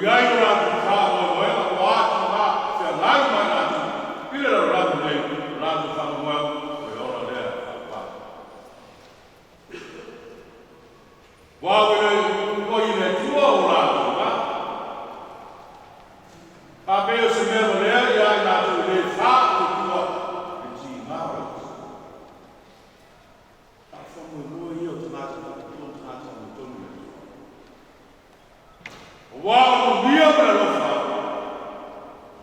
i ai lo latou faamoemoega po o a tulaga feagai ma i latou i le lalolagi nei, o latou faamoemoega o le ola lea e faapapa. Ua au e le ua i le Atua o latou la. Faapea o se mea valea ia i latou e le faatuatua i le tiga o le ata. A o faamoemoe ia o tagata faapitoa ma tagata amiotonu i le Atua. Aua o le manuia ma le alofa, o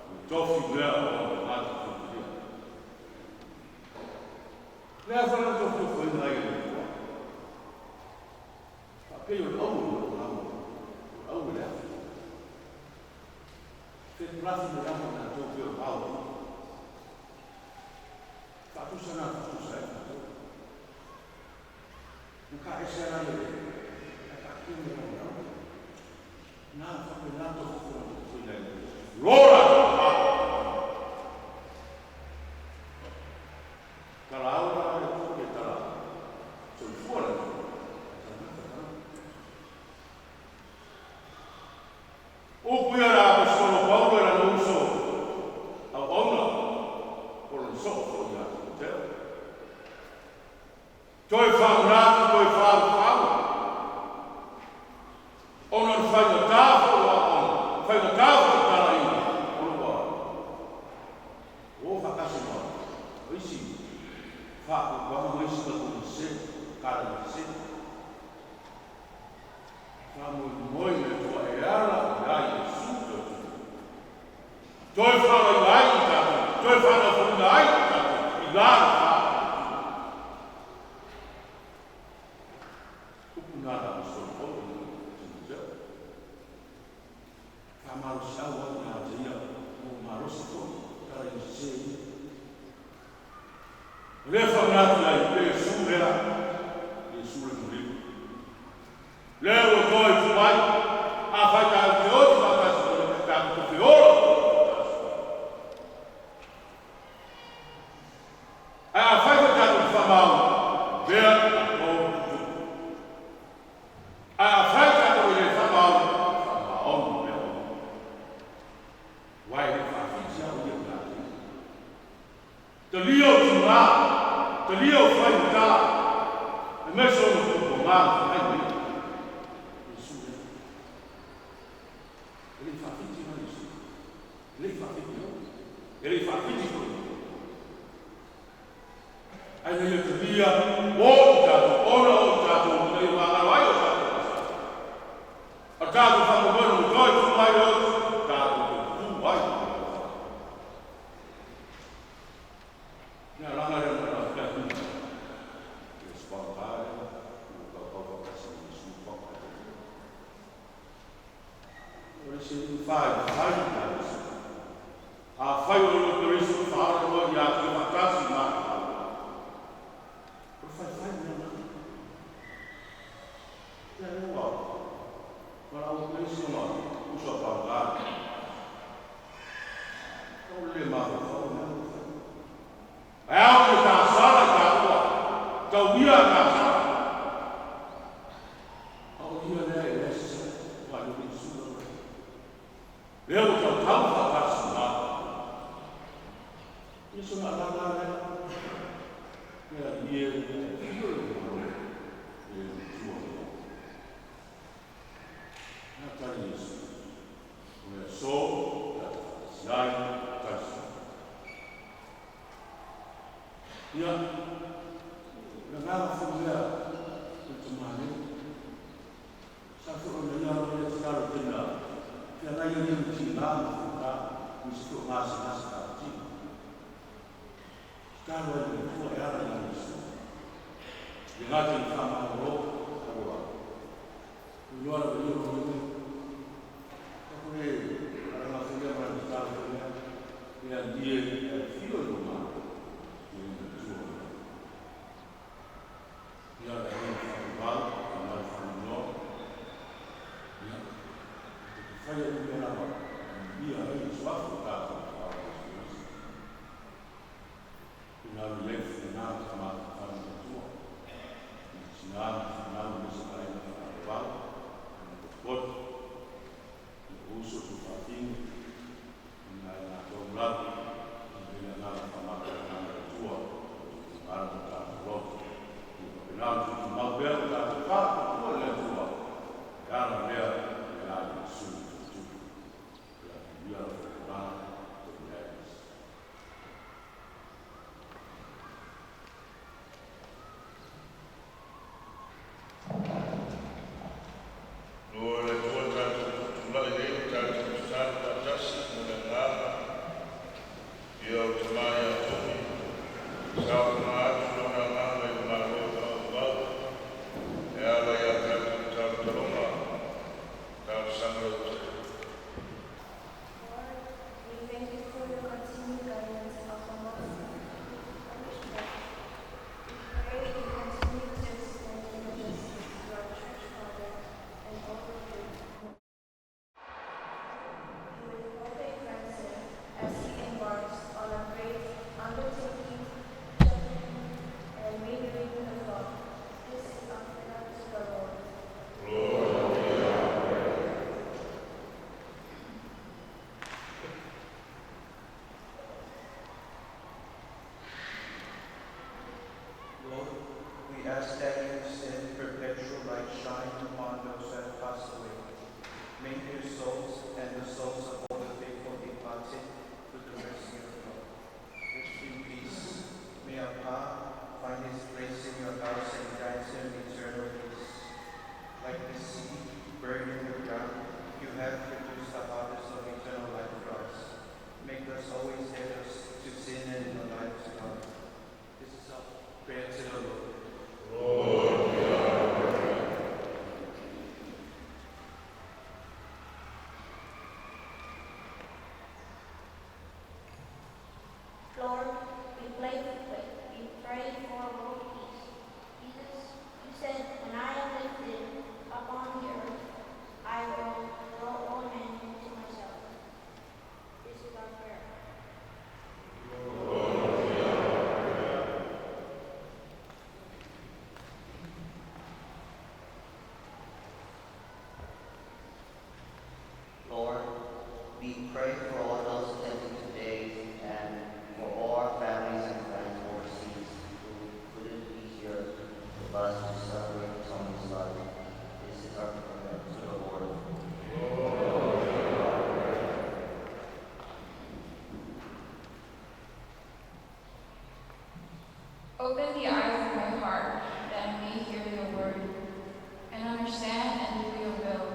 le tofi lea o tagata filifilia. O le a foi lana tofutofuina ai e le Atua? Faapei o le auro i lou agaga, o le auro i le afi. Fetulafi mai lava i latou pei o vao i Faatusa na faatusa ai tatou. Na taese ala ia le ae taatia mai lava i auro. Na faapena tofutofuina tofutofuina ai le Atua. Lo latou fa. Tala ola le Atua pe tala soifua le Atua. Tala tala. Upu ia a le Aposetolo Paulo i lana uso auauna po o lona soo foi ia Timoteo. Toe faamanatu, toe faalufau, ona o le faigata foi o aoaoga, faigata foi o talaiga o lo o o faatasi ma isi faapuapuaga ma isi tautoga sese, talaiga sese. Faamoemoe i le Atua e ala ia Iesu te Atua. Toe faalaina ai i tatou, toe faanafoina ai i tatou i la le fa o le Atua. Upu na a le Aposetolo Paulo i Timoteo. Faamalosiau au ia te ia, ua malosi foi tala i sese ia. O lea e faamanatu ai le Iesu lea, Iesu le muliu. Lea ua toe tu mai, afai tatou te oti faatasi ma ia, tatou te feola foi faatasi ma ia. Ae afai foi tatou te faamaoni, avea tatou tutupu. Ae afai tatou e le faamaoni, faamaoni pea o ia. Aua e le faafiti au ia ia te ia. Talia o tiga, talia o faigata, aemaise ona puapuaga na feagai ma ia. Iesu lea. E le i faafiti la Iesu. E le i faafiti oe. E le i faafiti foi ia. Ae ina ia talia o i tatou, ona o i tatou ina ia magalo ai o tatou aso. A tatou faamoemoe ua toe tu mai le oti, tatou te tu ai i le alofa. Le alaga lea na laveai i le pagota lea ua tautau faatasi ma Iesu i Paga. O le isi faifai ia Iesu. Afai o le Keriso, faaola loa ia te faatasi ma au. O le faifai mea na. Ia lea ua valaau atu ai si ona uso a pagota. O le mafaufau mea ua fai. Ae ao i le tasala i taua, tauia a tasala. A o ia lea e leai se sala, ua alu i Iesu lava. Lea ua tautau faatasi ma Iesu na alaga lea. Lea ie e fio le malo e matua lea. Na tali Iesu. O le aso ta te faatasi ai tasi. Ia, o le agaga foi lea o le tama nei. Sa foi ona ia lava ia tatalo i taimi a feagai ai ia ma tiga ma faigata, nisi foi o gasegase faatino. Tatalo ai i le Atua e ala ia Iesu. E le gata ina faamalolo, a ua iloa lava ia lona ia. Tatou le alaga foi lea ma lana tatalo foi lea, le Alii e, e afio i lou Malo, i le Matua o le Ia le agaga faavavau, le agaga faanoanoa, ia, tatou te faia uma mea lava e manuia ai le suafa o tatou Aao o Iesu Keriso. Ina alu i ai finagalo ta mafaufau i le Atua, i tina ma fanau aemaise aiga faavavau, ona potopoto. Buried in the ground, you have produced a harvest of eternal life for us. Make us always heirs to sin and the life to come. This is our prayer to the Lord. Lord, we pray for world peace. Jesus, you said, when I am lifted up on the earth, I will draw all men to myself. This is our prayer. Lord, we pray for all those attending today and for all our families and friends overseas who couldn't be here with us to celebrate Tony's life. This is our prayer to the Lord. Open the eyes of my heart, that I may hear your word, and understand and do your will.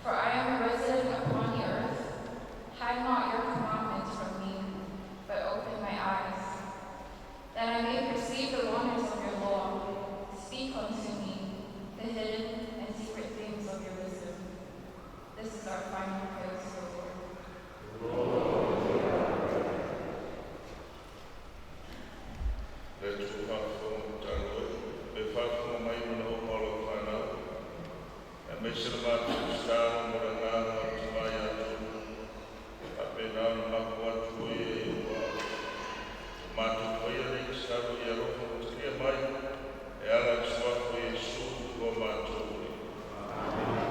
For I am a resident upon the earth. Hide not your commandments from me, but open my eyes, that I may perceive the wonders of your law. Speak unto me the hidden and secret things of your wisdom. This is our final prayer to the Lord. Le Atua faafofoga tatalo e, pe faafofoga mai manaoga o lau fanau. Aemaise le matou tatalo ma le agaga o le tama ia Tony. Faapena ona mapu atu o ia i ou aao. Ua matou faia nei tatalo ia alofa ma talia mai e ala i le suafa o Iesu lo matou Alii.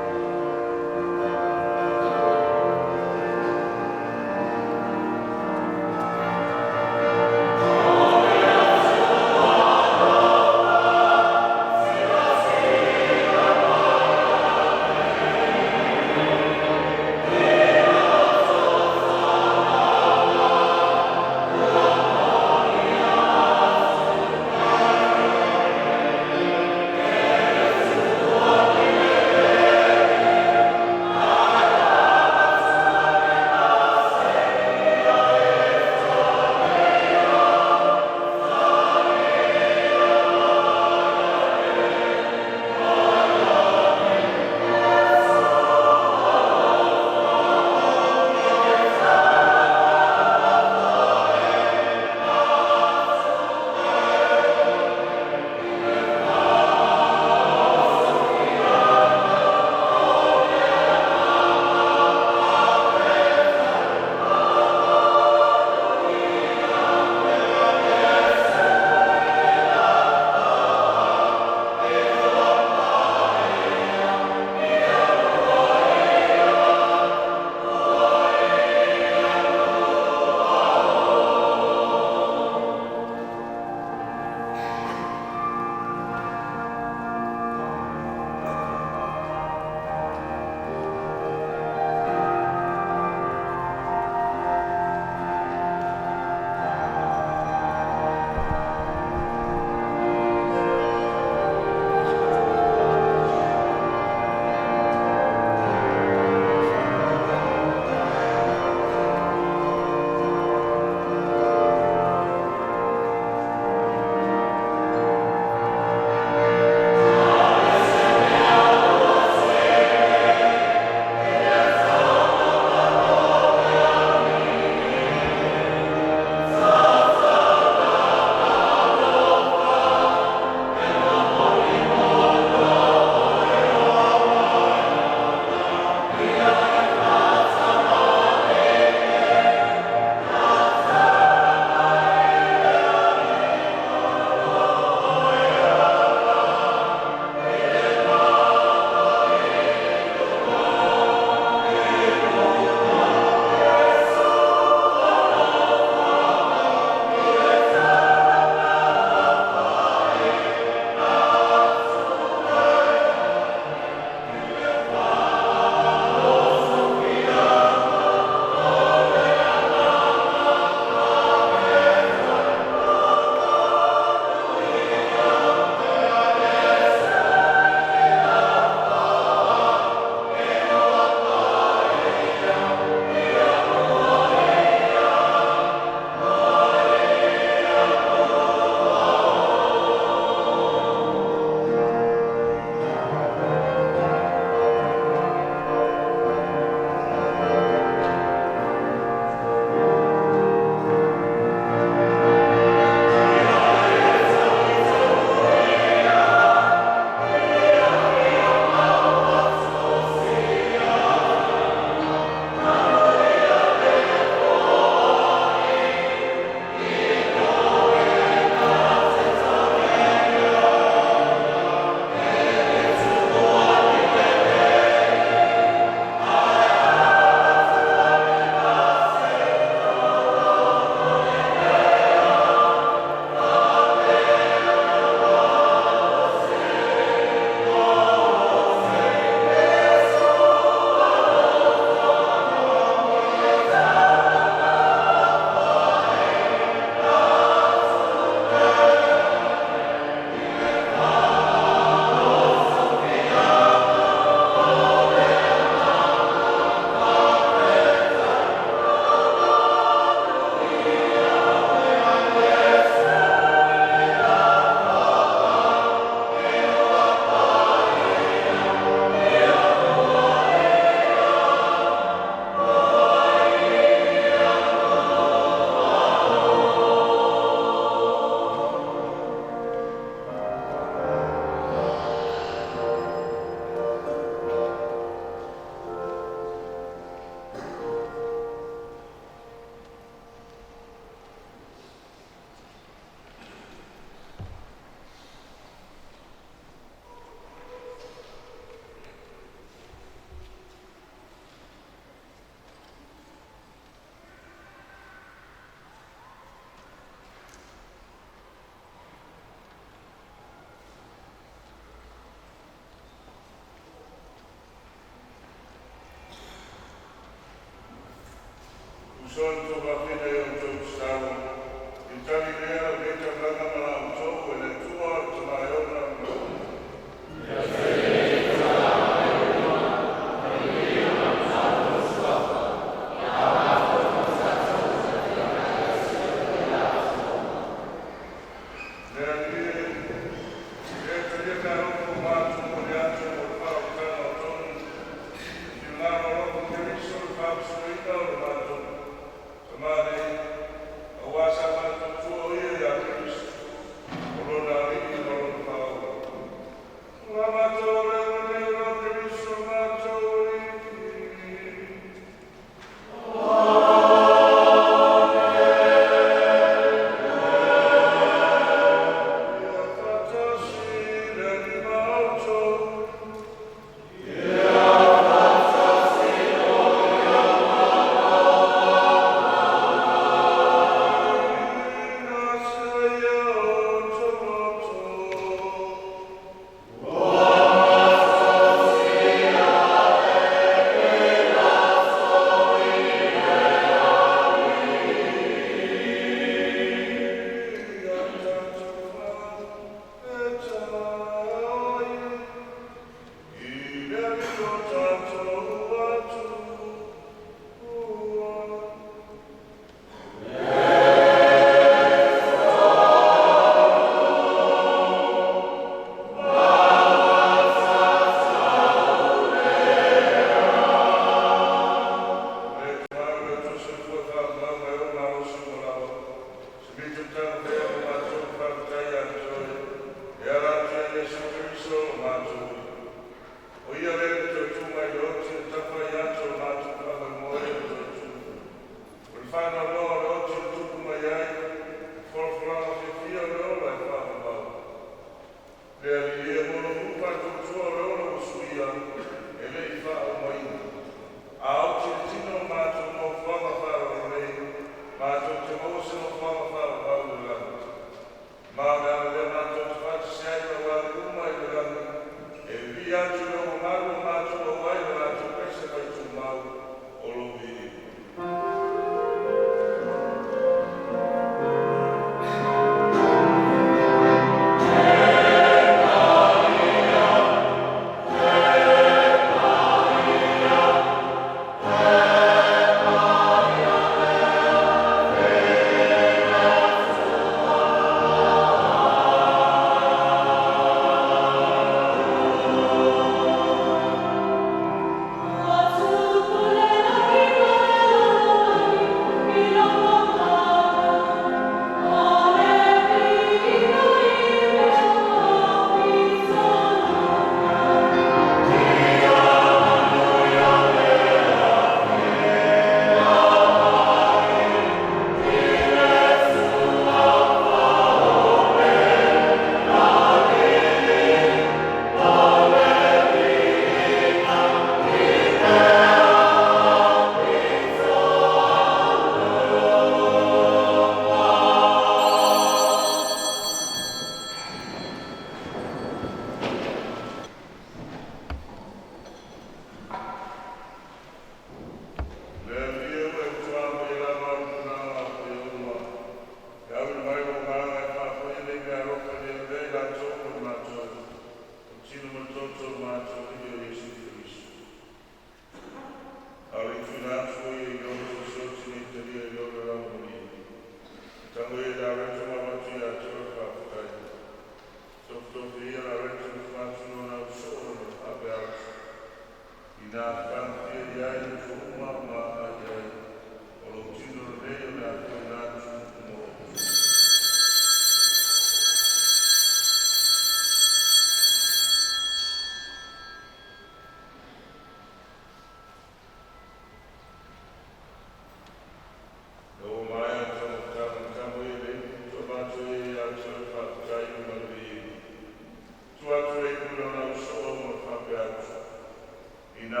Ina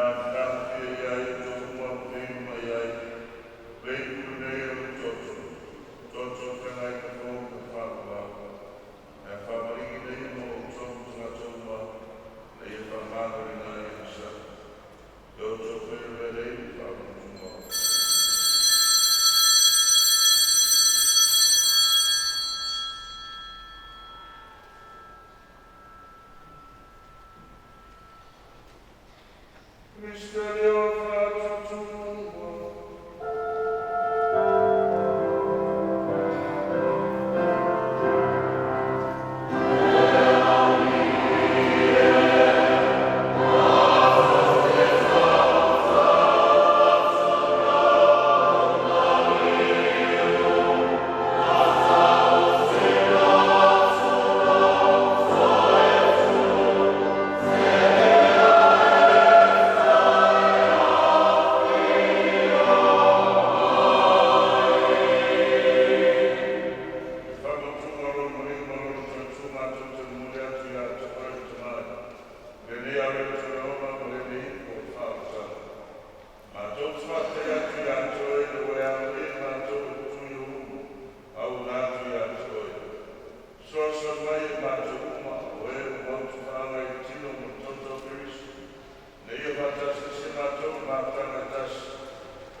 tasi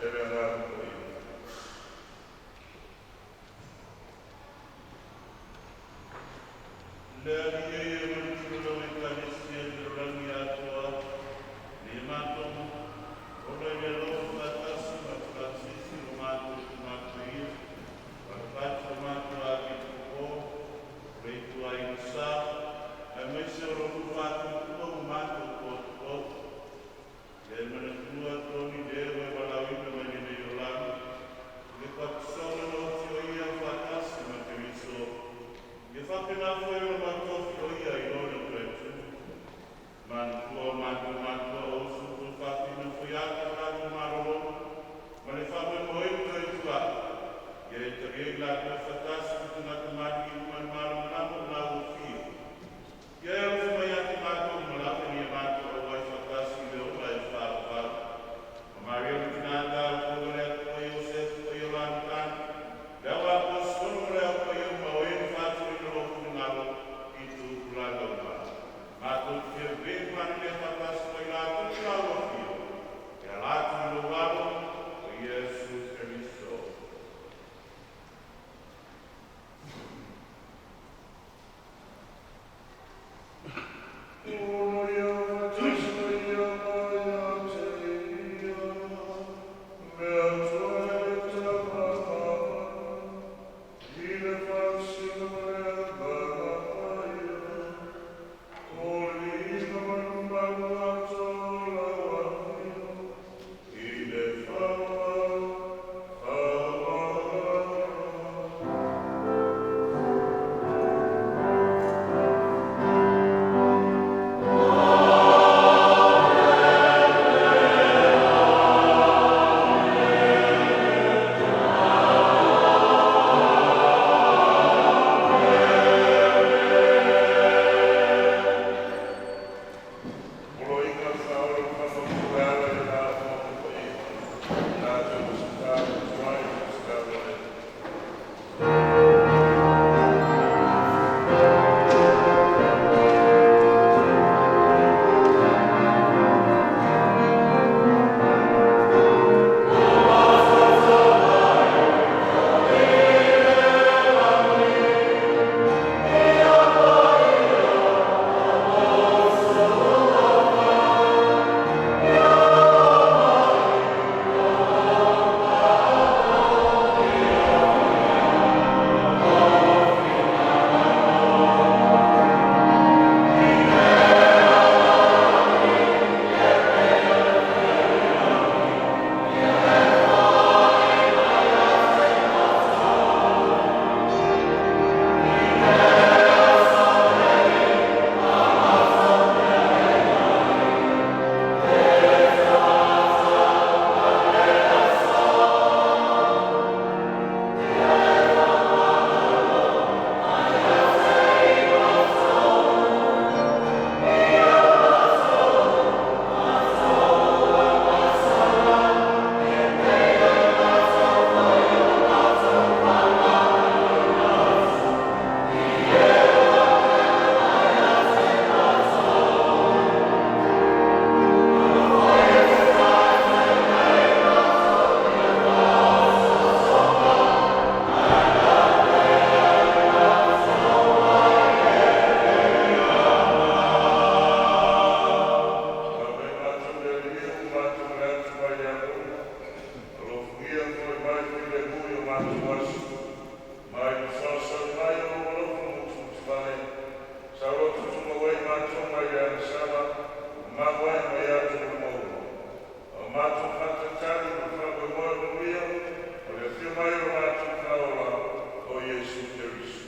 e le Agaga Paia. Le Alii e manatua lau Ekalesia i le lalolagi atoa, ina ia matou ola i le alofa faatasi ma Faransisi lo matou Tama Paia, ma le Pati o matou Apikopo, o le Ituaiga Sa, aemaise o lo oulua faatuatua ma matou potopoto. Ia e manatua Tony le ua e valaauina mai lenei olaga, i le patisona na oti o ia faatasi ma Keriso, ia faapena foi ona matou tofi o ia i lona toe tu. Manatua o matou matua o uso tuafafine ua foi atu i latou malologa ma le faamoemoe toe tuai, ia e taliai latou faatasi ma tagata maliliu ma le malamalama o lau afio. Ia e alofa mai ia te matou uma lava ina ia matou auai faatasi i le ola e faavavau. Ma Maria le Tina talofa o le Atua, Iosefu paia o le tane, le au aposetolo ma le au paia uma o e na faatuina lou finagalo i tupulaga uma. Matou te fia vevei ma manulea faatasi ma i latou i lau afio, e ala atu i lou alo, o Iesu Keriso. Ona ia faatasi ma ia ma ia te Ia, le Atua e Tama mamalu, i le faasisiina ma le Agaga Paia, o le viiga ma le mamalu atoa o lau afio, i le faavavau. Faavavau. Poloaiga faaola ma ala i le Fono Paia, tatou tatalo atu ai ma tatalo ane. Ave matou le Alii ua matou manatu mai le Atua, alofagia foi mai filemu i o matou aso, mai le fesoasoani mai o lou alofa mutimutivale, saoloto tumau ai matou mai le agasala, mamao ai mai atu o le maua. A o matou faatalitali ma le faamoemoe manuia o le afio mai o lo matou Faaola o Iesu Keriso.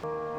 Amen.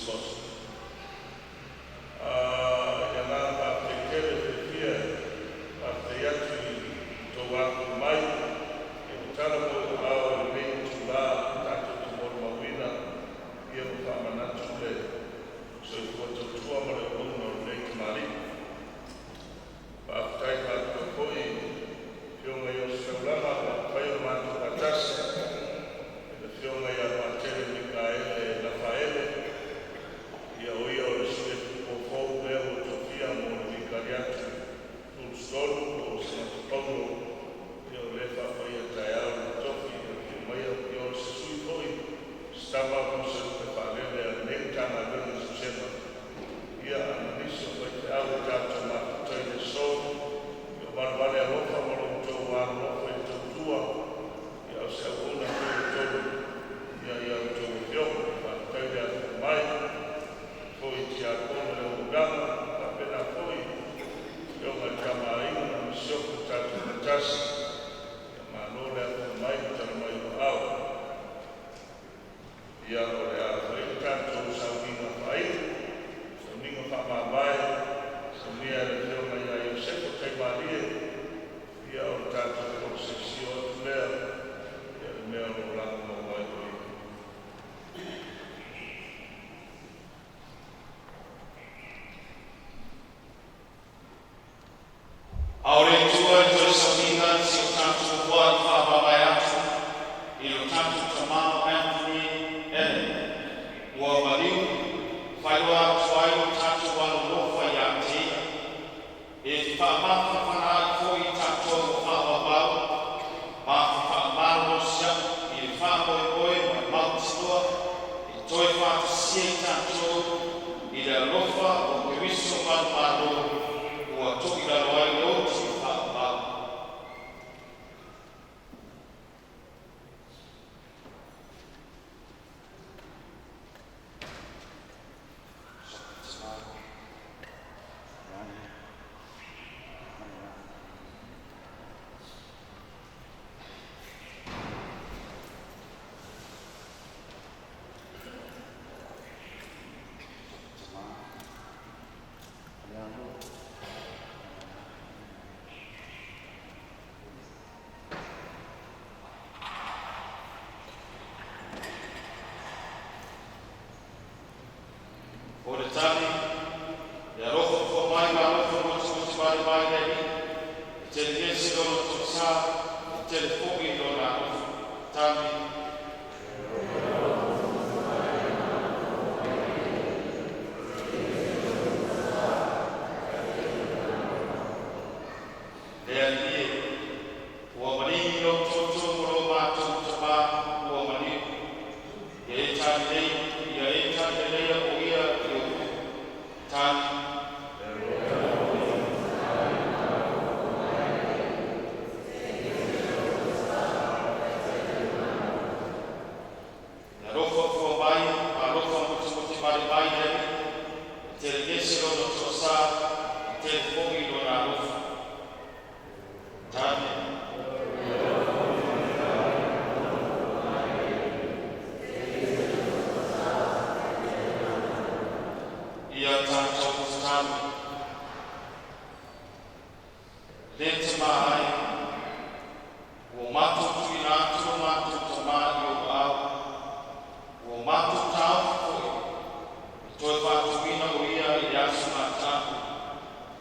Sikosi. Ia agaga faafetai tele fiafia e faafetai atu i tou afifio mai e tatala mo aao i lenei itulā tatou te molimauina ia ma faamanatu le soifua tautua ma le auauna o lenei tamalii. Faafetai faapitoa foi i Afioga i Ositaulaga ua mafai ona matou faatasi i le Afioga ia Patele Mikaele Lafaele, ia o ia o le Sui Epikopo fou lea ua tofia mo le Vikariati Tulusutolu po o Samatau Paulo, ia o lea e faapaia taeao le tofi ia afio maia, ia o se sui foi se tama po o se lupe faalele a lenei Matagaluega i Sausega, ia ma nisi o faifeau o tatou mafuta i le aso. Ia o valevale alofa ma lo outou alolofa i le tautua, ia o se auauna foi o tolu ia ia outou afioga. Faafetai le afifio mai foi i tiakono le auaunaga, faapena foi afioga i le Tama a Aiga ma le Masiofo ua tatou faatasi. Ia malo le afifio mai ma tala mai o aao. Ia o le a fai le tatou sauniga faaiu, sauniga faamavae, saunia e le Afioga ia Iosefa Taimalie, ia o le tatou polosesio atu lea, ia le mea o lo o lagomau ai o ia. A o le Atua e toe sauniga si o tatou uluai faamavae atu i lo tatou tamā o Anthony Ellen, ua maliu, faailoa atu ai lo tatou alolofa iā te ia. E faamafanafana ai foi i tatou ua faavauvau ma faaamalosiau i le faamoemoe ma le mautinoa e toe faatasia i tatou i le alofa o Keriso manumalo ua toilalo ai le oti faavavau. O le tali, le alofa fua mai ma alofa motimoti mai le Alii, e tele ese lona toasā, e tele foi lona alofa. Tali. Le Alii e, ua maligi lou tootoo mo lo matou tamā ua maliu. Ia e talelei, ia e taleleia o ia i o Tali. Le alofa fua mai ma alofa motimoti mai le Alii, e tele ese lona toasā, e tele foi lona alofa. Tali. Ia tatou tatalo. Le Tamā e, ua matou tuuina atu lo matou tamā i ou aao, ua matou taofi foi e toe faatuina o ia i le aso mataapu,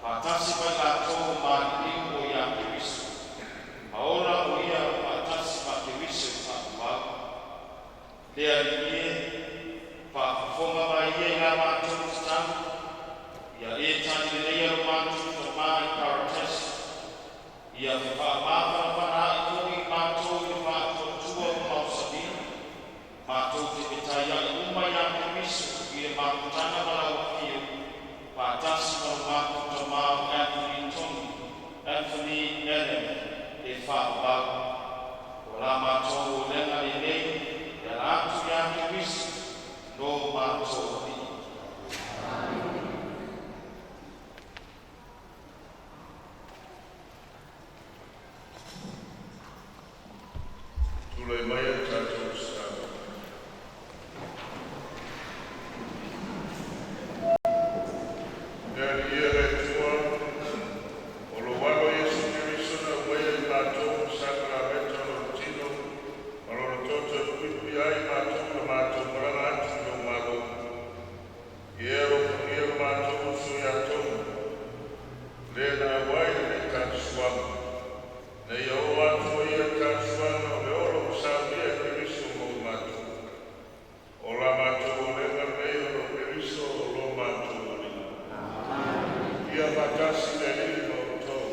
faatasi ma i latou o maliliu o iā Keriso, ma ola o ia faatasi ma Keriso i faavavau. Le Alii e, faafofoga mai ia i la matou tatalo. Faatasi le Alii ma outou.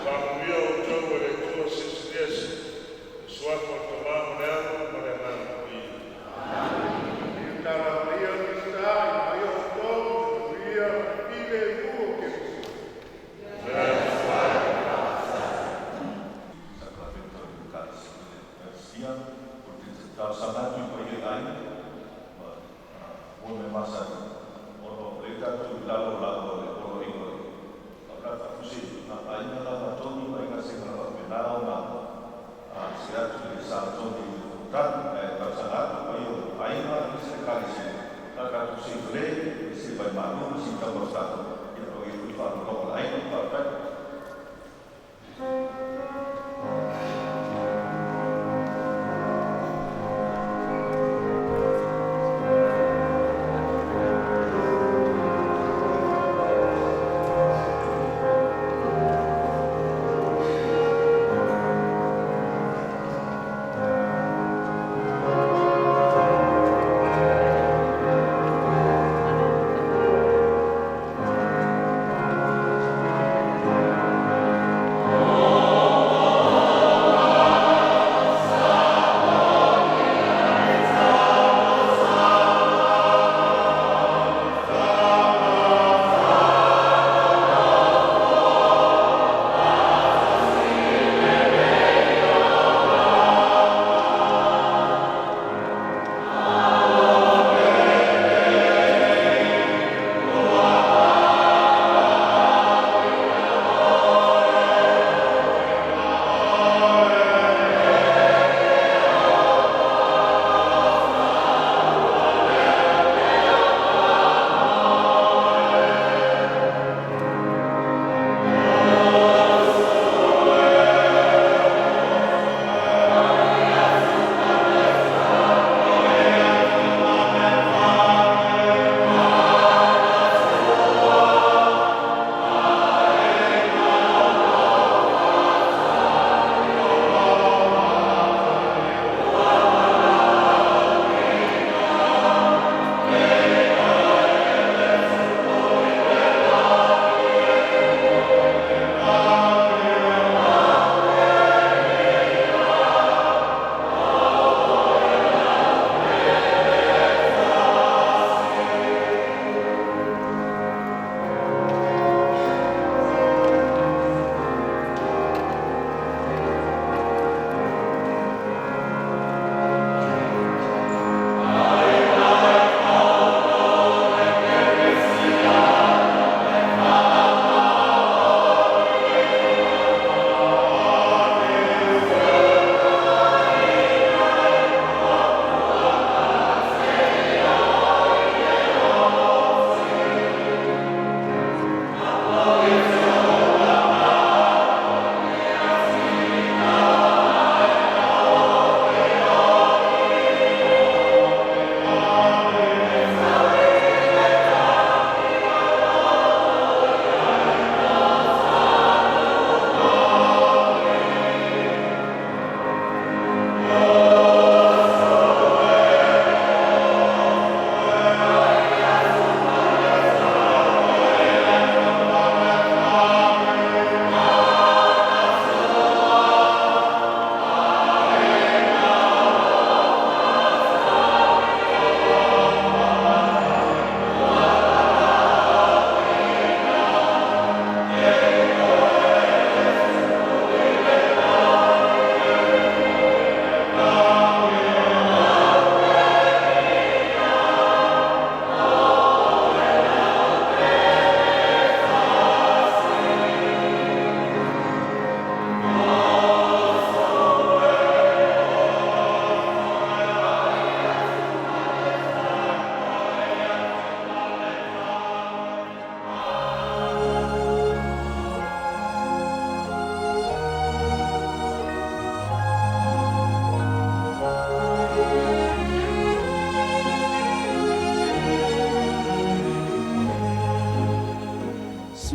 Faamanuia outou e le Atua Silisili Ese, le Suafa o le Tamā ma le Alo ma le Agaga Paia. Tala maia Minisita ina ia outou manuia ma le filemu o Keriso. Sacramento o Eucaristia, o te talosaga atu i paia i aiga ma ua mea masani ona o lea tatou i lalo o lava o le poloaiga o le o le faafusi na aiga la matoni ma aiga se na faapena ona se atu i le sagatonu i le fonotaga ae talosaga atu paia o aiga aemaise le Ekalesia la tatou seifale se vaimalu ma si taumafato ia o ia foi faalologo le aiga. Faafetai.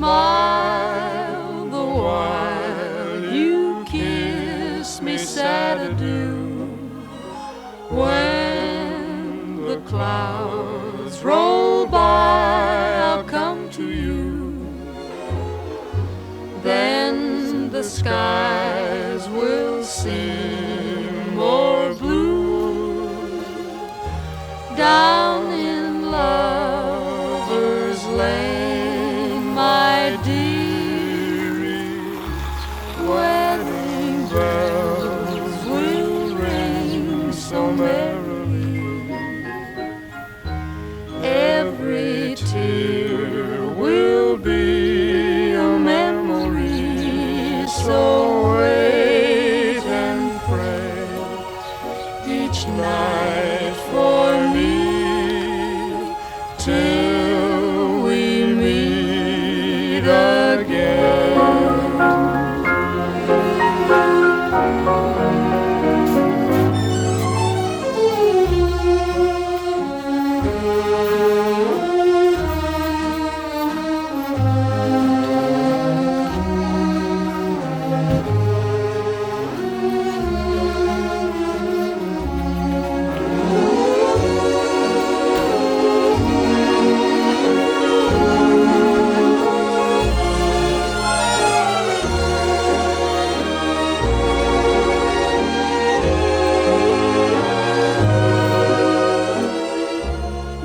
Smile the while you kiss me sad adieu. When the clouds roll by, I'll come to the skies will seem more blue down in Lover's Lane, my dearie. Wedding bells will ring so merrily. Every tear will be a memory. So wait and pray each night for me till we meet again.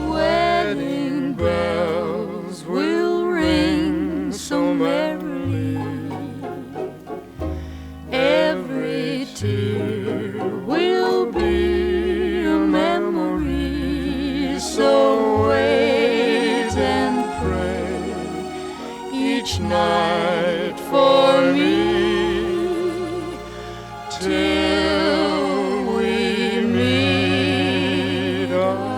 Wedding bells will ring so merrily. Every tear will be a memory. So wait and pray each night for me till we meet again.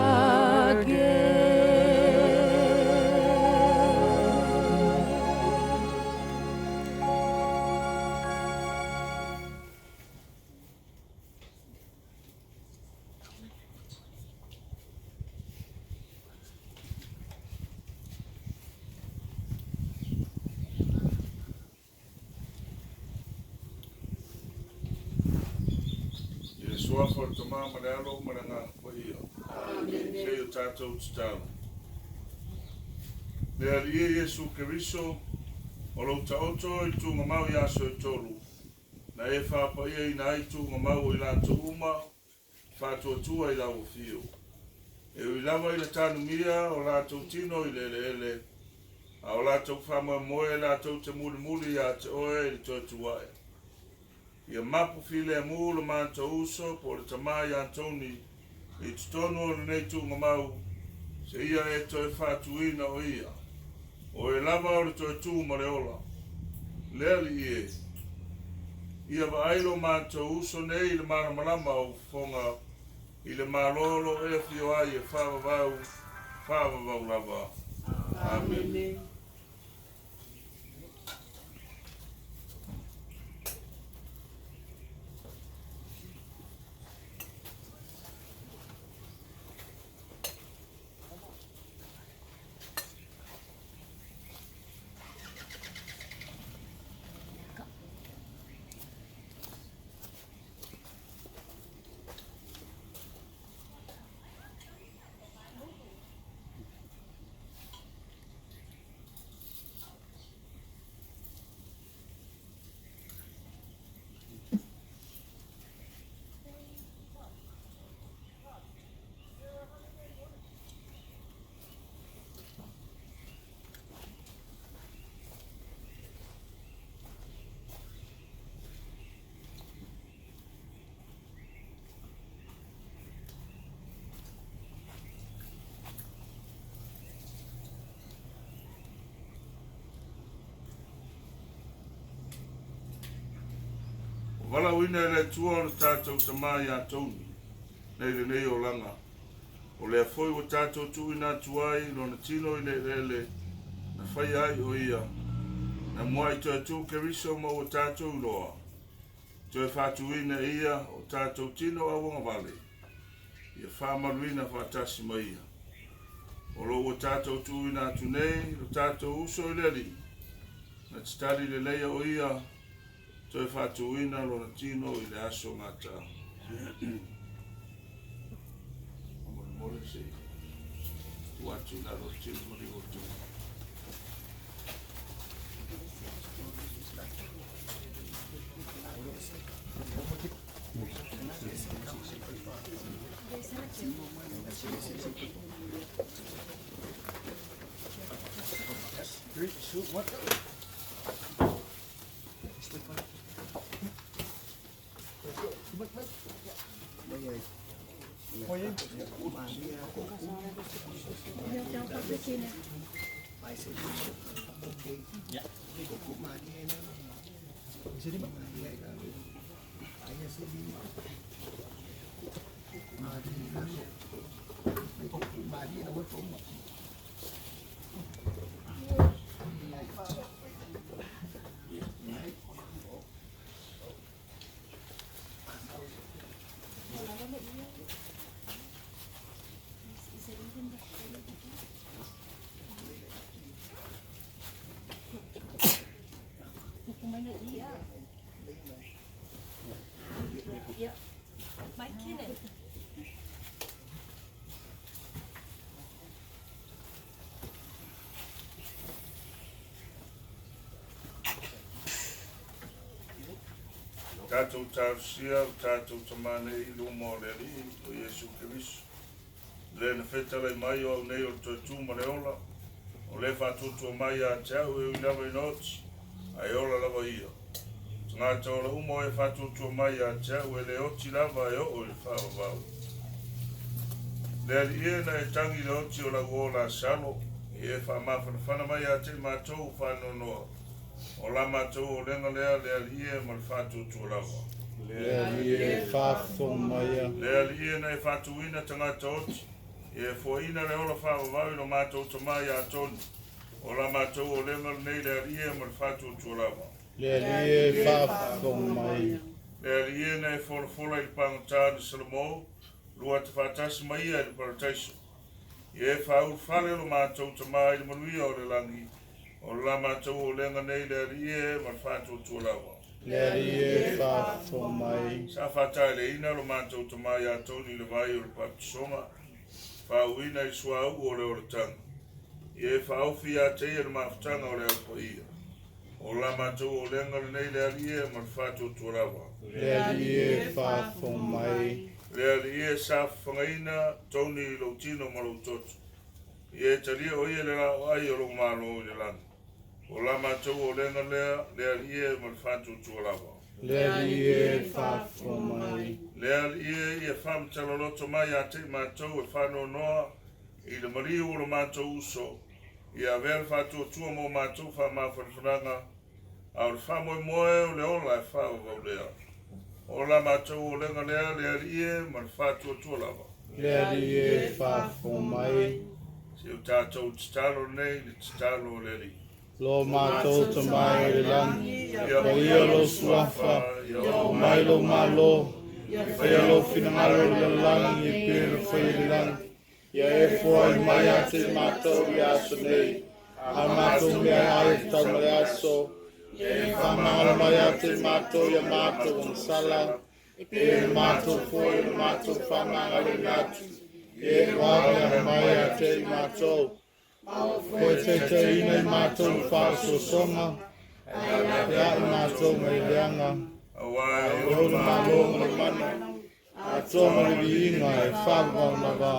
I le suafa o le Tamā ma le Alo ma le Agaga Paia. Se i o tatou tatalo. Le Alii e Iesu Keriso, o lou taoto i le tuugamau i aso e tolu, na e faapaiaina ai tuugamau o i latou uma faatuatua i lau afio. E ui lava i le tanumia o latou tino i le eleele, a o latou faamoemoe latou te mulimuli iā te oe i le toe tu ae. Ia mapu filemu lo matou uso po o le tamā ia Tony i totonu o lenei tuugamau, seia e toe faatuina o ia. O oe lava o le toe tu ma le ola. Le Alii e, ia vaai lo matou uso nei i le malamalama o ou fofoga i le Malo o lo o e afio ai e faavavau, faavavau lava. Amene. Ua valaauina e le Atua lo tatou tamā ia Tony nei lenei olaga. O lea foi ua tatou tuuina atu ai lona tino i le eleele na faia ai o ia, na muai toe tu Keriso ma ua tatou iloa, toe faatuina e ia o tatou tino auagavale, ia faamaluina faatasi ma ia. O lo ua tatou tuuina atu nei lo tatou uso i le Alii, na te tali leleia o ia toe faatuina lona tino i le aso gata. Molemole se i tuu atu i lalo o le tino maliu o le Tama. Three, two, one. Tatou talosia o tatou Tamā nei i luma o le Alii o Iesu Keriso. Le na fetalai mai o au nei o le toe tu ma le ola, o le faatuatua mai ia te au e ui lava ina oti, ae ola lava ia. Tagata ola uma o e faatuatua mai ia te au e le oti lava e oo i le faavavau. Le Alii e na e tagi i le oti o lau uo Lasalo, ia e faamafanafana mai ia te i matou faanoanoa. O la matou olega lea le Alii e ma le faatuatua lava. Le Alii e faafofoga maia. Le Alii e na e faatuina tagata oti, ia e foaina le ola faavavau i lo matou Tamā ia Toni. O la matou olega lenei le Alii e ma le faatuatua lava. Le Alii e faafofoga mai. Le Alii e na e folafola i le pagota na Salomō, lua te faatasi ma ia i le parataiso. Ia e faaulufale lo matou Tamā i le manuia o le lagi, o la matou olega nei le Alii e ma le faatuatua lava. Le Alii e faafofoga mai. Sa faataeleina lo matou Tamā ia Toni i le vai o le baptisoga, faauuina i le suauu o le olataga. Ia e faaofi ia te ia le mafutaga o le aupaia. O la matou olega lenei le Alii e ma le faatuatua lava. Le Alii e faafofoga mai. Le Alii e sa fafagaina Toni i lou tino ma lou toto. Ia e talia o ia le laoai o lou malo i le lagi. O la matou olega lea le Alii e ma le faatuatua lava. Le Alii e faafofoga mai. Le Alii e ia faamatala mai ia te i matou e faanoanoa i le maliu o lo matou uso, ia avea le faatuatua mo matou faamafanafanaga, a o le faamoemoe o le ola e faavavau lea. O la matou olega lea le Alii e ma le faatuatua lava. Le Alii e faafofoga mai. Se o tatou tatalo nei le tatalo o le Alii. Lo matou Tamā i le lagi, ia paia lou suafa, ia oo mai lou malo, ia faia lou finagalo i le lalolagi e pei ona faia i le lagi. Ia e foai mai ia te matou i aso nei, a matou mea ai e tatau ma le aso, ia e faamagalo mai ia te matou ia matou agasala, e pei ona matou foi o le matou faamagaloina atu, ia e oa mai ia te i matou. Koe taitaiina i matou i faasoasoga, e ai matou mai leaga, Auā e ou le malo ma le mana, atoa ma le viiga e faavavau lava.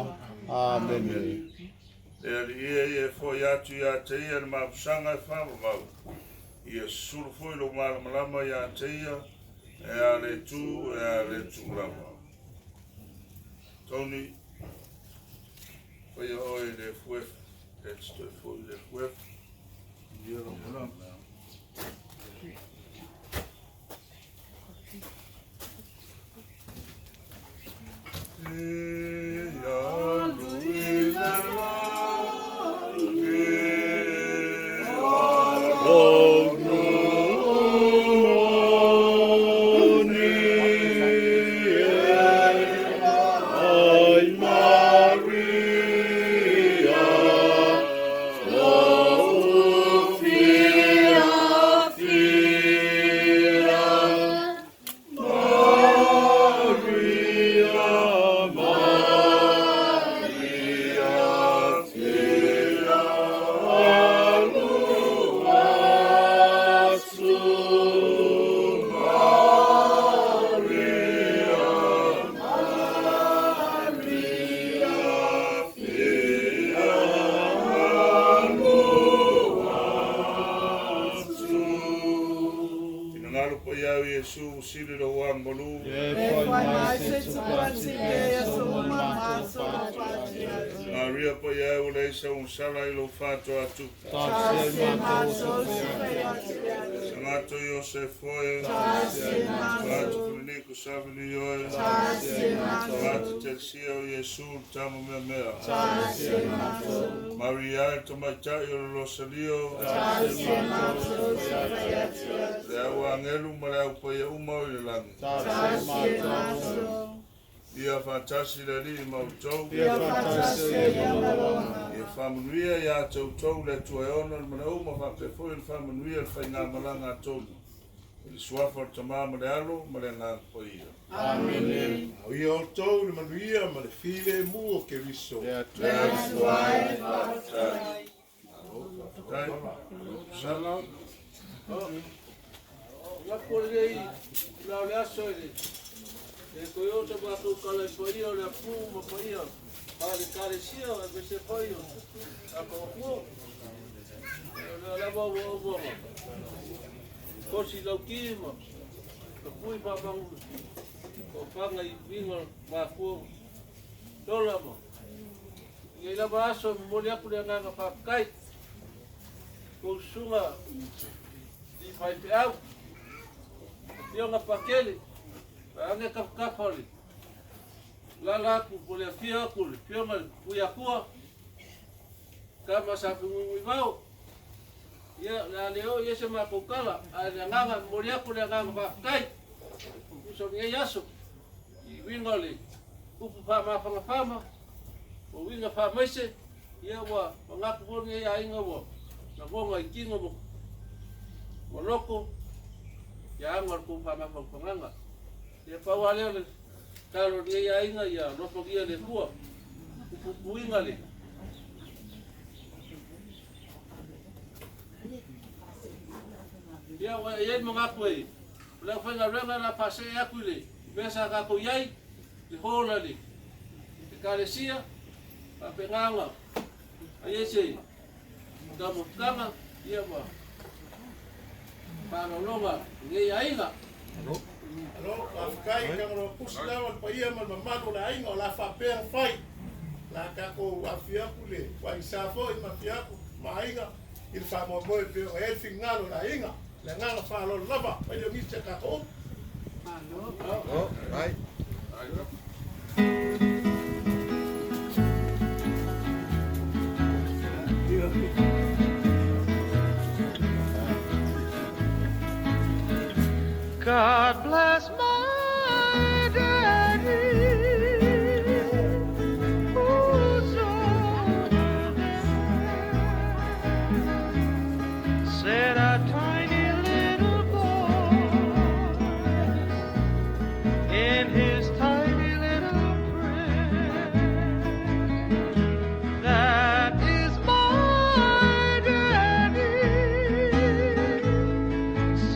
Amene. Le Alii e ia e foai atu ia te ia le mafusaga e faavavau. Ia susulu foi lou malamalama ia te ia, e a le tu, e a le tu lava. Tony, faia oe i le efuefu, e te toe foi i le efuefu. E alu i le lagi, Lou moni e ai Maria, lou fiafia, Maria, Maria. Iesu sili lo wangolu. E fai mai se tupati e so uma maso pati. Maria pa ia o le isa un sala i lo fato atu. Tasi maso pati. Sangato Iosefoe. Tasi maso. Fato Fuliniku Savini Ioe. Tasi maso. Fato Telsia o Iesu tamu mea mea. Tasi maso. Maria e tamaitai o le Rosalio. Tasi maso pati. Le au angelu ma le au paia uma o i le langi. Tasi maso. Ia whātasi le li mautou. Ia whātasi ia malona. Ia whāmanuia ia tautou le tuaeona le mana uma whāpefoi le whāmanuia le whainga malanga tonu. I le suafa o le tamā ma le alo ma le ngā paia. Amene. Au ia o tau le manuia ma le file mu o ke riso. Le atua e whātai. Tai. Sala. La pole la le aso le. E koe o te mātou kala i paia o le apu ma paia. Pa le karesia e me se paia. A ka wakua. Le lava ua ua ma. Kosi lau ki ma. Ka pui pāpangu. Ko panga i winga mākua. Tola ma. Ngai lava aso moli aku le anganga whakakai. Ko usunga i whai pe au. Fionga pakele. Ange kapkapali. La aku po le afia aku le fionga pui akua. Kama sa pungui vau. Ia la leo ia se makokala a le nganga moli aku le nganga whakakai. Uso ngai aso. I winga le upu pa mawhanga whama. O winga wha maise. Ia wa mangaku po ngai a inga wa. Na vonga i kinga mo. Mo loko. Ia anga ku wha mawhanga. Ia pau alea le talo ni ia inga ia lofogia le kua upupuinga le. Ia wa ia mga koe. Le whainga renga la pase aku le. Mesa ka ko iai le hola le. Te kalesia pa penganga. Ai se ka mo kanga ia ma. Pa longa ni ia inga. Alo. Alo, whawhikai, kangaro pusi lawa le paia ma le mamalu le ainga o la whapea whai. La kako afiaku le, wai safo i mafiaku, ma ainga, i le whamoamoe pe o e whingalo le ainga, le nganga whalolo lava, mai le ngise kako. Alo. Ai. God bless my daddy, who's over there. Said a tiny little boy in his tiny little prayer. That is my daddy,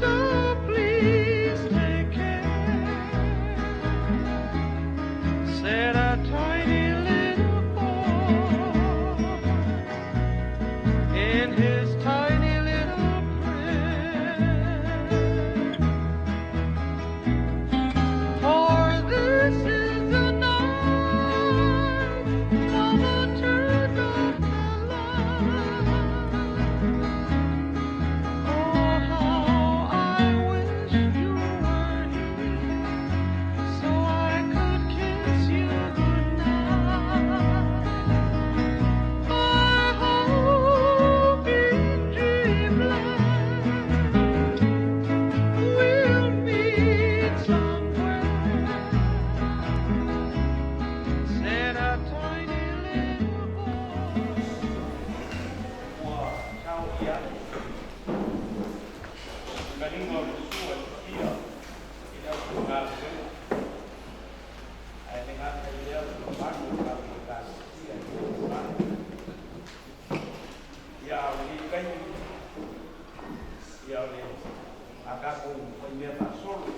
so please take care. Said a tiny little boy in his tiny little prayer. For this is the night Mama turned off the light. Oh, how I wish you were here so I could kiss you goodnight. I hope in dreamland we'll meet somewhere. Said a tiny little boy. Ua tau ia Maninga o le sua le pia i le au ngā Ai le ngā tai lea o le manu ka o ka sia i le manu. Ia o le kai ia o le akako o mea fasolo.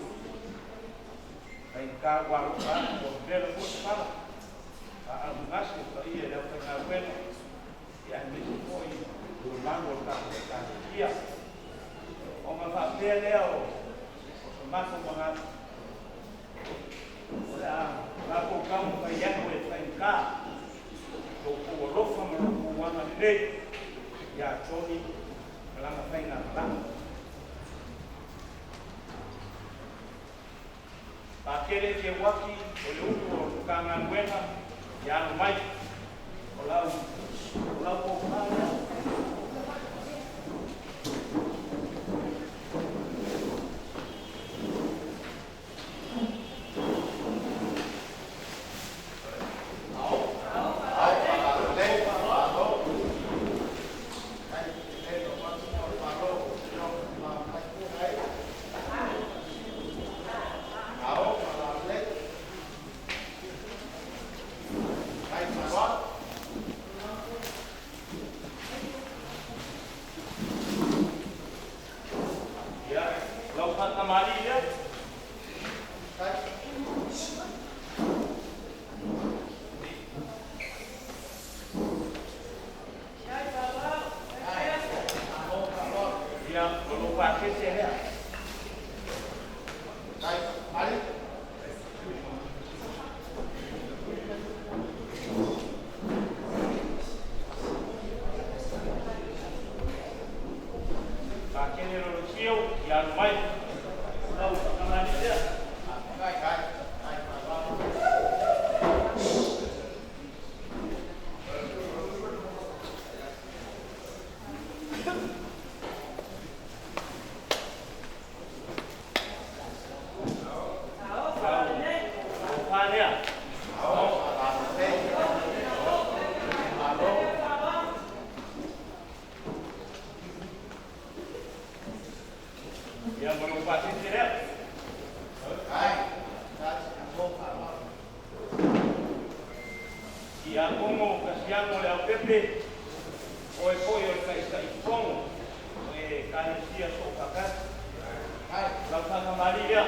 Kai ka walo ka o vela ko te pala. A ngasi o ia le au ngā wena. Ia misi foi o manu o ka ka sia. O ma whapea lea o o sa mato mga nei ia Tony malanga faiga malaga. Pakele ke waki o le ulu o Matagaluega ia alo mai o lau pōpā lea. Ia, lau whakamari lea. Ia, o lou whakese lea. Pakele lo sio, ia alo mai. Lau whakamari lea. Lau wha lea. Ia, ma lou whakese lea. Ia kongo kasiano le au pepe o e foi o le kaisai fongo o e kanesia so kakasi. Lau whakamari lea.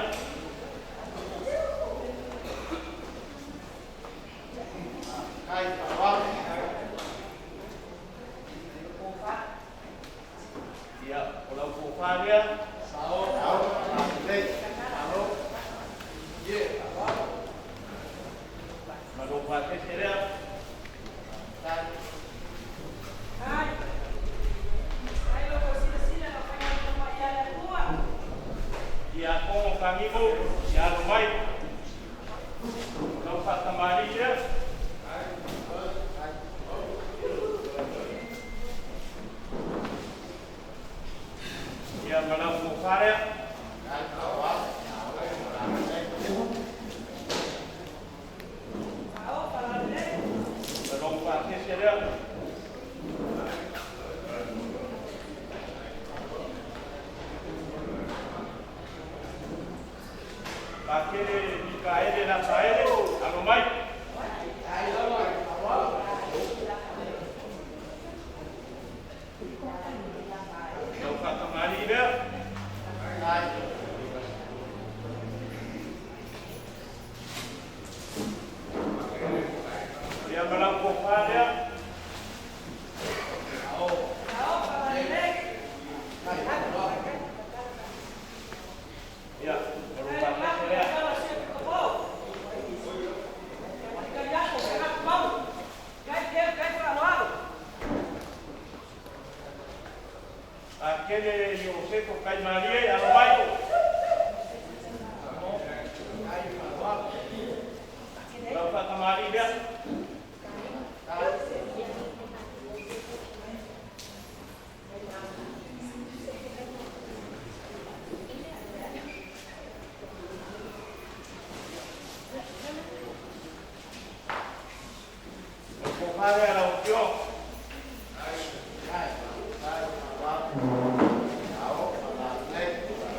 Ia, o lau pōwha lea. Ma lou whakese lea. Ia kongo kangimu, ia alo mai. Lau whakamari lea. Ia ma lau pōwha lea. Ma lou whakese lea. Pakele Mikaele la Saele, alo mai. Lau whakamari lea. Ia ma lau pōwha lea. Ia, ma lou whakese lea. Pakele Iosefo kai marie, alo mai. Lau whakamari lea. O pōwha lea lau kio.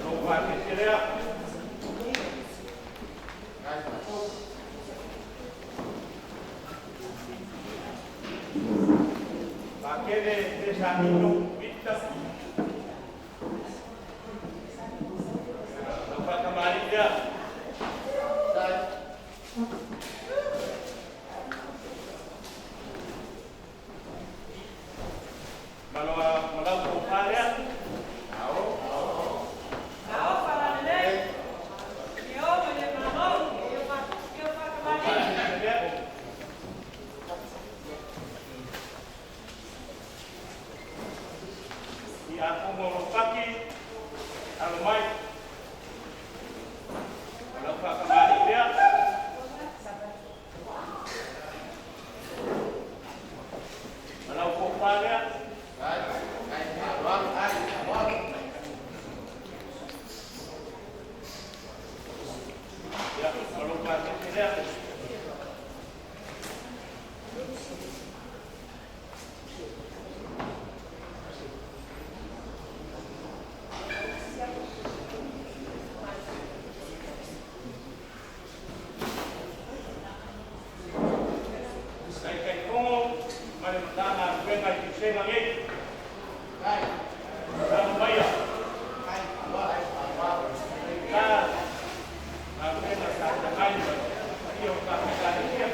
Lou whakese lea. Pakele Pesanino Victor. Lau whakamari lea. Maloa malau pōwha lea. Whakese lea. Tiakono o Lopaki, alo mai. O lau whakamari lea. Ma lau kopa lea. Ia, ma lou pasese lea. Taitaifono ma le Matagaluega i Tusega nei. Alo maia. Ka galuega sa tagai ma paia o tatou Ekalesia.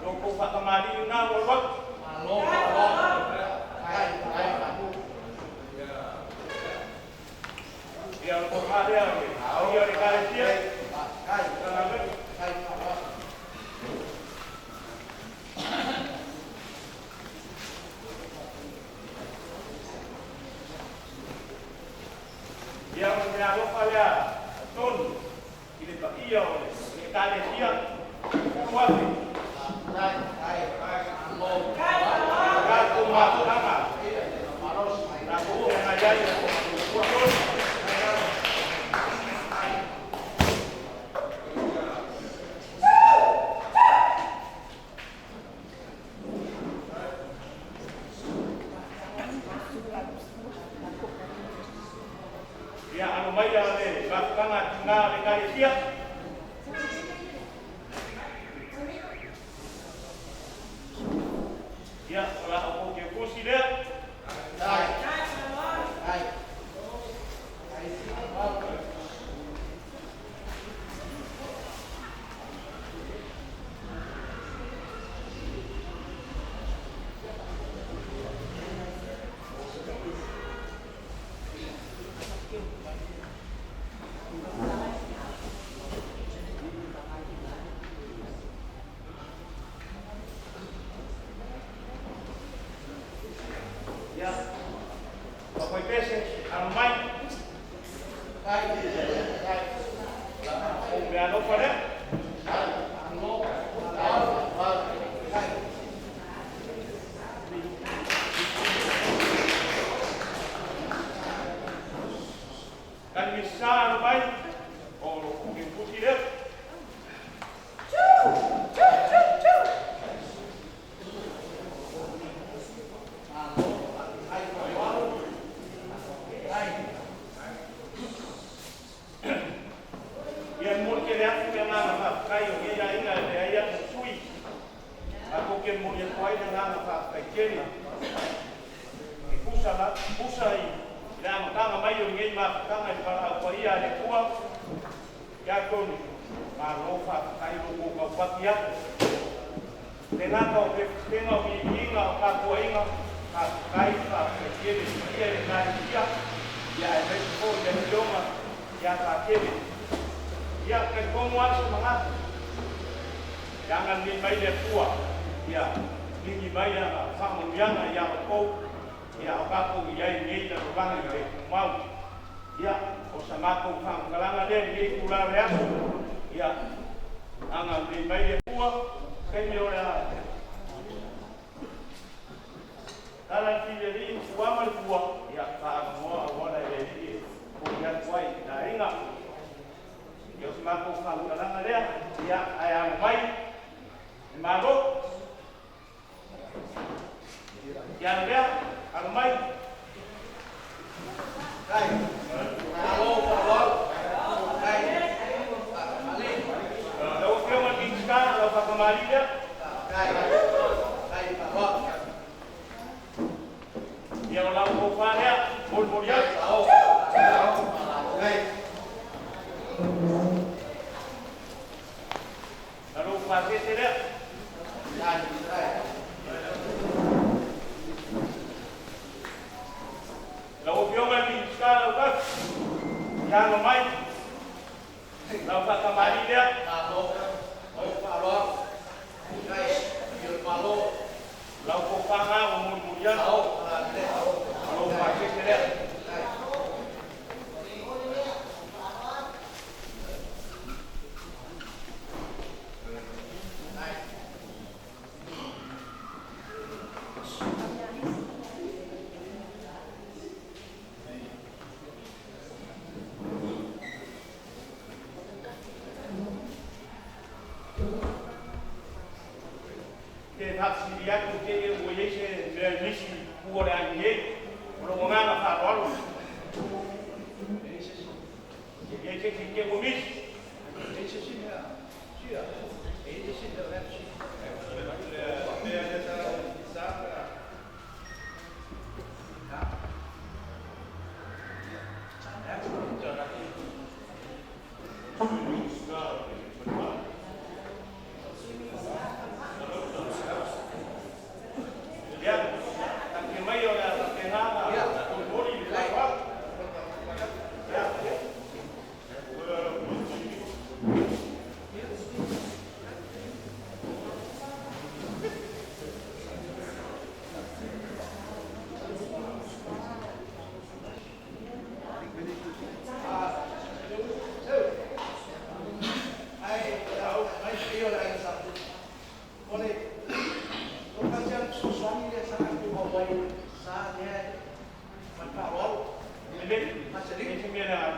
Lo kou whakamali ngā o wak. Ia o ko harea o le ia o le kalesia. Kana Ia o le alofa lea a tonu i le paia o le ekalesia ulu afe. Tatou mafutaga. Tatou feagai ai ua tonu. Ia alo mai a le mafutaga tina le ekalesia. Ia o la o kou ke kusi lea. Ia o koe pese alo mai. O mea alofa lea. Kanimisa alo mai. O lo ke kusi lea. Ia mo ke le atu le ngana whakakai o ia inga le ai atu sui. A ko ke mo le koai le ngana whakakai kele. E kusa la, kusa i le amatanga mai o ngei mafutanga i whara au ia le kua. Ia tonu, ma lo whakakai lo ko kau pati atu. Le ngata o te tenga o inga o ka inga, whakakai whakakai kele. Ia le ngari ia, ia e mesi po ia tionga, ia ka kele. Ia kai kongo aso mangata. Ia ni mai le pua. Ia lingi mai a whamanuianga ia o kou. Ia o kākou i ai nei na rovanga i le kumau. Ia o sa mākou whamakalanga lea ni ei kula le aso. Ia anga ni mai le pua. Kai me o le a. Tala i le li pua ma le pua. Ia ka anga moa a wana i le li e. Ko ia tuai na inga. Ia o se mākou whamakalanga lea. Ia ai alo mai. E malo. Ia alo lea. Alo mai. Lau afioga i le Minisita, lau whakamali lea. Ia o lau kofa lea. Molimoli atu. Ia alo mai. Lau faakamali'i lea. Lau tofaga ua mulimuli atu. Ma lou pasese lea. Te faafesili atu te i ua i ai se mea e misi i tua o le aiga nei. O lou agaga faaaloalo. E i ai se isi te ua misi. Ia, taatia maia o le a faapena ona molimoli le faaaloalo. Ia. Lelei, e se mea le agaga.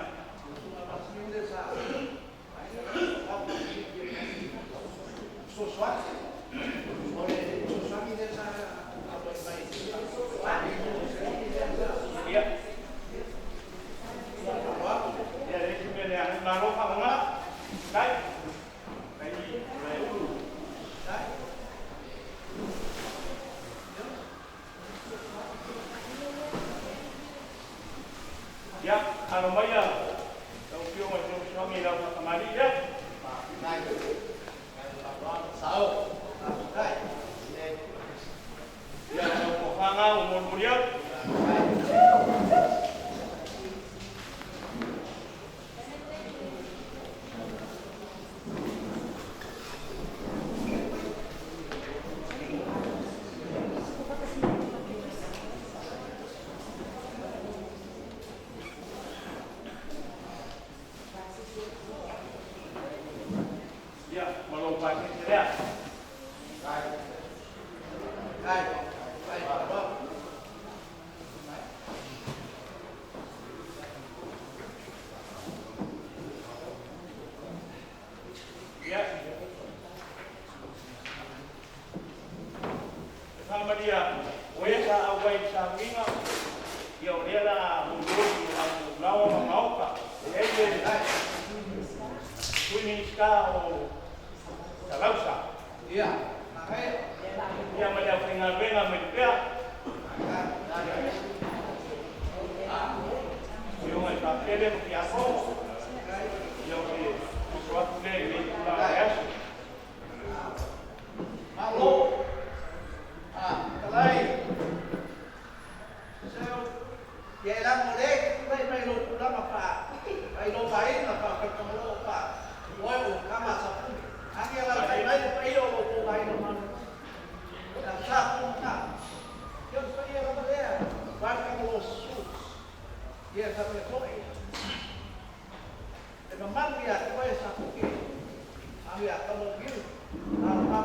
Ia. Ia, e leai se mea leaga. Malo faamaga. Kai. Kai le ulu. Ia, alo maia lau Afioga i fesoasoani i lau faakamali'i lea. Ia, lau tofaga ua molimoli atu. Ia, ma lou pasese lea. Ia. E faamalie atu, o e sa auai i le sauniga, ia o lea o le a molimoli i o latou laoa ma maota. E i ai le Sui Minisita o Salausa. Ia ma le aufaigaluega mai pea. Afioga i Papele ma Tiakono. Ia o se uso atu lea i lenei itula o le aso. Malo. Talai. So, ia e lago le tulai mai lou tulaga fa ai lo vaega fa faitogolo fa oe o kama sa pule. Age la fai mai le paia o lo tou vaega manu. Ia sa puna. Ia o le paia lava lea. Vaega mo su. Ia sa pule foi. E mamalu ia te oe sa puke. Age a kamo viu. A ma.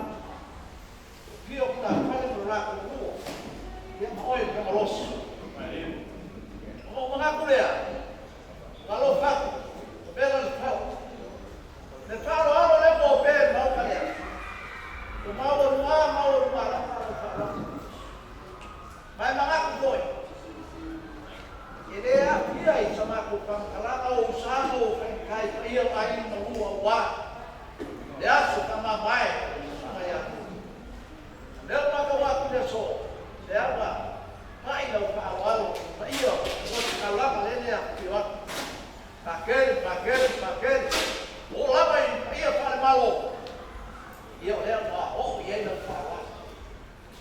Pio kula fale mo la ko luo. Ia ma oe ka malosi. O mangaku lea. Malo fatu. Bela le fau. Le falo alo le mo pe mau ka lea. O mau rua mau rua la falo falo. Mai mangaku foi. E le afia i sa makou faamatalaga o usaga o faigata i paia o aiga ma lua aua le aso faamamae o susuga ia te. Lea ua matau atu i le aso, lea ua pai lau faaaloalo i paia o le taulaga lea e afifio atu. Pakele, pakele, pakele, o lava i paia faale-Malo, ia o lea ua oo i ai lau faaaloalo.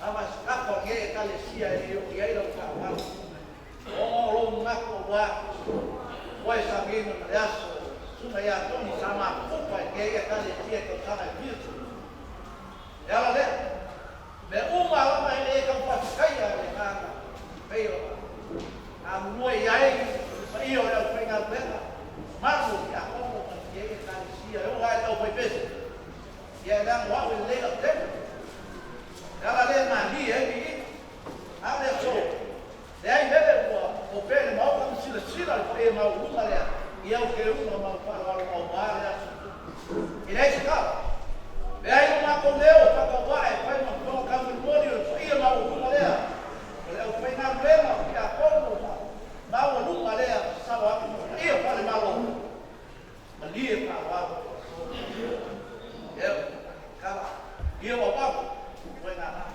Lava se kapa o lenei Ekalesia e le oo i ai lau faaaloalo. Ona o lou manatu aua oe sa tapuaiga ma le aso susuga ia Toni sa mafufupa i kēia Ekalesia i tausaga e fia. E ala lea, mea uma lava e lē taufafetaia le agaga pei ona galulue i ai le paia o le aufaigaluega mamalu o tiakono ma kēia Ekalesia e oo lava i le aufaipese. Ia e leaga o au e lelei lau tele. E ala lea e malie ai viiga. A o le aso, leai lele ua opea i le maota ma silasila le paia maualuga lea i au keuga ma au faaaloalo aua le aso. E leai se tala. Leai lo matou leo e faatauae e fai ma fofoga taumolimoli o le paia maualuga lea o le aufaigaluega o tiakono ma maualuga lea sasalo atu ma paia faale-Malo. Malie faaaloalo eo kala ia wawau koe ngā ngā.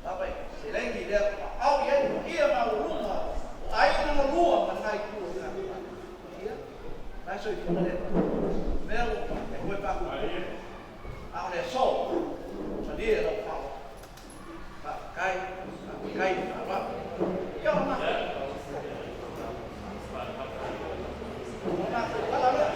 Lava i se lengi lea au i ai paia maualuga o aiga na lua ma lena itu o ngā. Ia, mai soifua lea. Mea ua e koe pākūkū. A o le aso, malie lau faaaloalo. Faafetai, faafetai le faaaloalo. Ia o matou. O matou tala lea.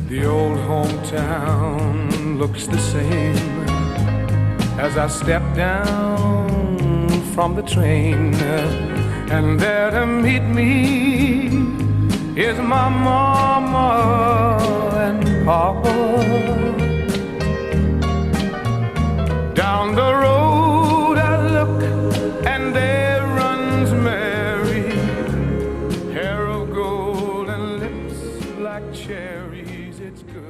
The old hometown looks the same as I step down from the train. And there to meet me is my mama and papa. Down the road I look, and there runs Mary, hair of gold and lips like cherries. It's good.